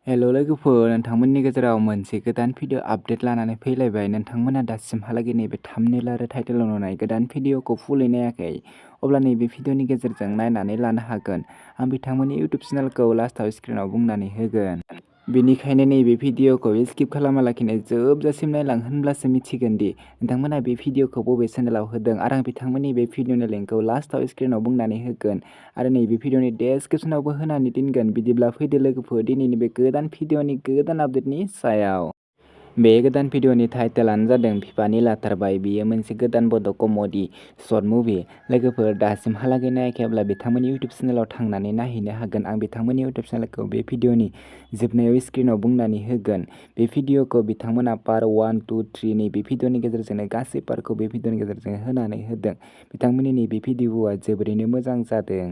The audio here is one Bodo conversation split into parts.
हेल' लोगोफोर, नोंथांमोननि गेजेराव मोनसे गोदान भिडिअ आपडेट लानानै फैलायबाय। नोंथांमोना दासिमहालागै नैबे थाम्बनेल आरो टाइटेलाव नुनाय गोदान भिडिअखौ फुलै नायाखै, अब्ला नैबे भिडिअनि गेजेरजों नायनानै लानो हागोन। आं बिथांमोननि इउटुब चेनेलखौ लास्टआव स्क्रिनाव बुंनानै होगोन। बेनिखायनो नैबे भिडिअखौ स्किप खालामालाखिनो जोबजासिम नायलां, होनब्लासो मिथिगोन दि नोंथांमोना बे भिडिअखौ बबे चेनेलाव होदों आरो आं बिथांमोननि बे भिडिअनि लिंकखौ लास्टआव स्क्रिनाव बुंनानै होगोन आरो नैबे भिडिअनि डेस्क्रिप्शनावबो होनानै दोनगोन। बिदिब्ला फैदो लोगोफोर दिनैनि बे गोदान भिडिअनि गोदान आपडेटनि सायाव। बे गोदान भिडिअनि टाइटेलानो जादों फिफानि लाथारबाय। बेयो मोनसे गोदान बड' कमेडि शर्ट मुभि। लोगोफोर दासिमहालागै नायाखैब्ला बिथांमोननि इउटुब चेनेलाव थांनानै नायहैनो हागोन। आं बिथांमोननि इउटुब चेनेलखौ बे भिडिअनि जोबनायाव स्क्रिनाव बुंनानै होगोन। बे भिडिअखौ बिथांमोना पार्ट 1, 2, 3 नैबे भिडिअनि गेजेरजोंनो गासै पार्टखौ बे भिडिअनि गेजेरजों होनानै होदों। बिथांमोननि नैबे भिडिअआ जोबोरैनो मोजां जादों।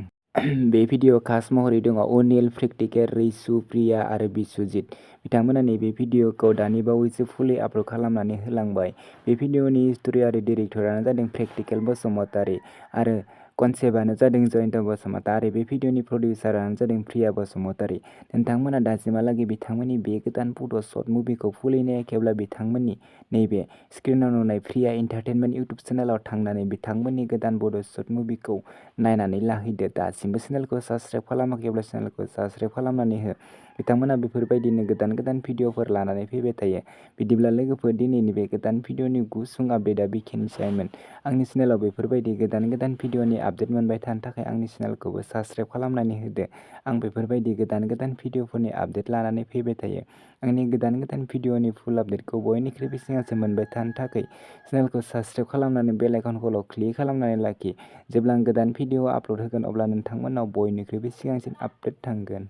बे भिडिअ कास्ट महरै दङ अनिल, प्रेक्टिकेल, रैसु, प्रिया आरो बिस्वजित। बिथांमोना नैबे भिडिअखौ दानि बावैसो फुलि आपल'ड खालामनानै होलांबाय। बे भिडिअनि स्ट'रि आरो डिरेक्टरानो जादों प्रेक्टिकेल बसुमतारी आरो कनसेप्टआनो जादों जयन्त बसुमतारी। बे भिडिअनि प्रडिउसारानो जादों प्रिया बसुमतारी। नोंथांमोना दासिमहालागै बिथांमोननि बे गोदान बड' शर्ट मुभिखौ फुलि नायाखैब्ला बिथांमोननि नैबे स्क्रिनाव नुनाय प्रिया एन्टारटेनमेन्ट इउटुब चेनेलाव थांनानै बिथांमोननि गोदान बड' शर्ट मुभिखौ नायनानै लाहैदो। दासिमबो चेनेलखौ साबस्क्राइब खालामाखैब्ला चेनेलखौ साबस्क्राइब खालामनानै हो। बिथांमोना बेफोरबायदिनो गोदान गोदान भिडिअफोर लानानै फैबाय थायो। बिदिब्ला लोगोफोर दिनैनि बे गोदान भिडिअनि गुसुं आपडेटआ बेखिनिसैमोन। आंनि चेनेलाव बेफोरबायदि गोदान गोदान भिडिअनि आपडेट मोनबाय थानो थाखाय आंनि चेनेलखौबो साबस्क्राइब खालामनानै होदो। आं बेफोरबायदि गोदान गोदान भिडिअफोरनि आपडेट लानानै फैबाय थायो। आंनि गोदान गोदान भिडिअनि फुल आपडेटखौ बयनिख्रुइबो सिगांसिन मोनबाय थानो थाखाय चेनेलखौ साबस्क्राइब खालामनानै बेल आइकनखौ क्लिक खालामनानै लाखि। जेब्ला आं गोदान भिडिअ आपल'ड होगोन अब्ला नोंथांमोननाव बयनिख्रुइबो सिगांसिन आपडेट थांगोन।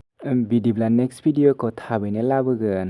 बिदिब्ला नेक्स्ट भिडिअखौ थाबैनो लाबोगोन।